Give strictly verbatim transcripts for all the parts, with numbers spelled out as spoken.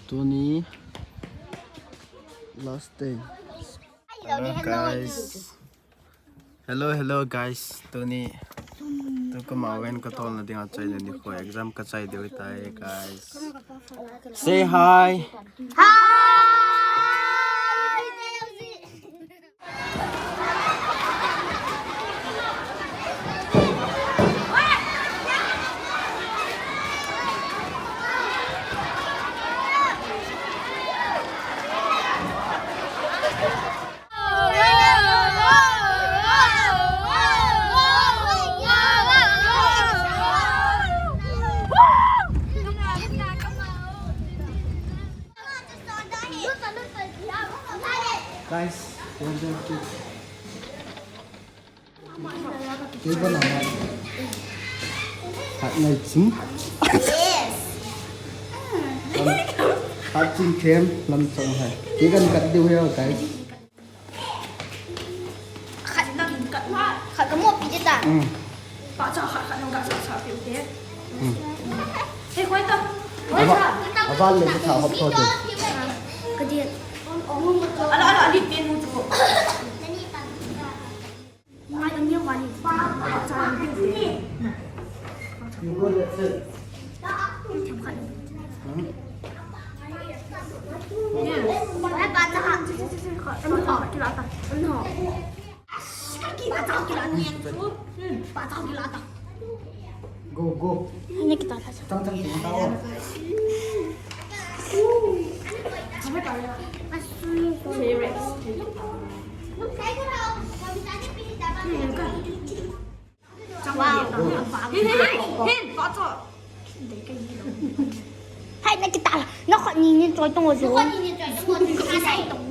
Tuni last day. Hello, guys. Hello, hello, guys. Tuni, tukum a ven katol na ding a chai na ni ko exam kachai diu tai, guys. Say hi. Hi. Guys, don't jump, kids. Kei ba na ma. Khat ngai ching. Lam, khat ching them, lam chang hai. Kei kan kat diu hai, guys. Khat nang kat, khat ka mo pi ta. Mm. Pa cha khat, khat nang ka sa sa pi te. Mm. Hey, koi ta. Ava, ava le ta hop to. Ka dia. Ala, ala, ali te nu tu. Go, go. Tang, tang, tang, tang. Wow. Hey, hey, hey, hey, pa cho. Hai, na kita la. Na khat ni ni choi tong o. Na khat ni ni choi tong o.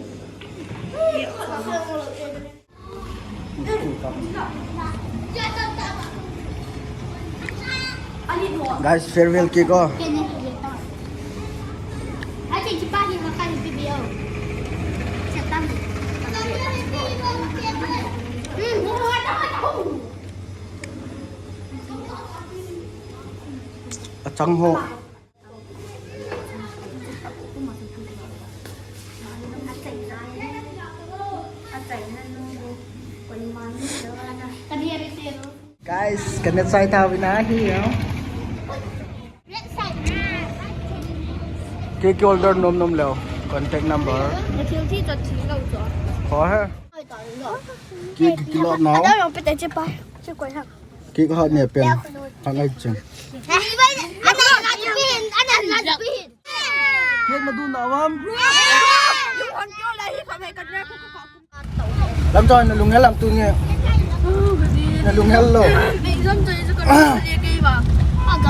Guys, farewell cake, oh. Achang ho. Guys, kana chai tau vin ahi, oh. Cake order nom nom leo. Contact number. Kho hai. Cake kilo nau. Cake hot ne pen. Hot ngai ching. Cake na du na vam. Lam choi na lunghel lam tuni. Na lunghel lo.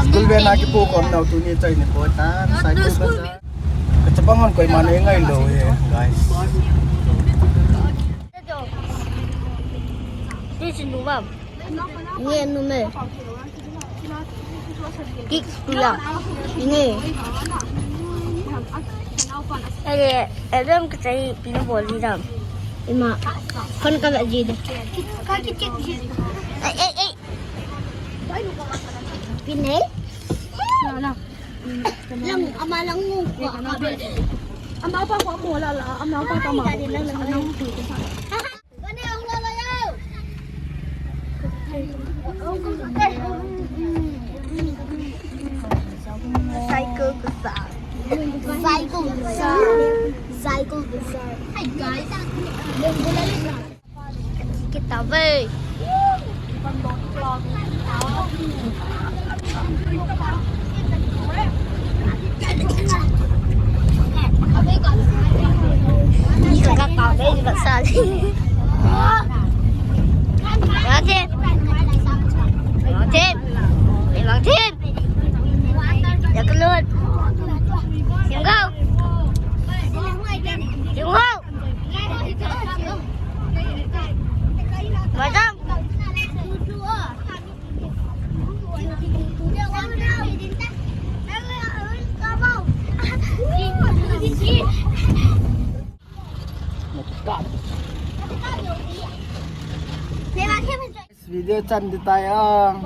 School ven a kipu kom nau tuni chai ni ko ta. Sai ko ta. Ka chapang hon koima nei ngai lou e, guys. Ti sin nu bam. Nge nu me. Kik pia. Nge. Ele, ele ka chai pin bol di dam. Ima. Kon ka ji de. Ei, ei, ei. Pin nei? Na, na. Lang, ama lang mo. Ama pa ko mo la la, ama pa pa ma. Lang, lang, lang. Cycle bazaar. Cycle bazaar. Cycle bazaar. Hi guys. Kita ve. Ni ka ka ka ve ni ba sa li. Bang Thim. Bang Thim. Bang Thim. Ya kelut. Tinggal. Tinggal. Macam. Video chan di tayo.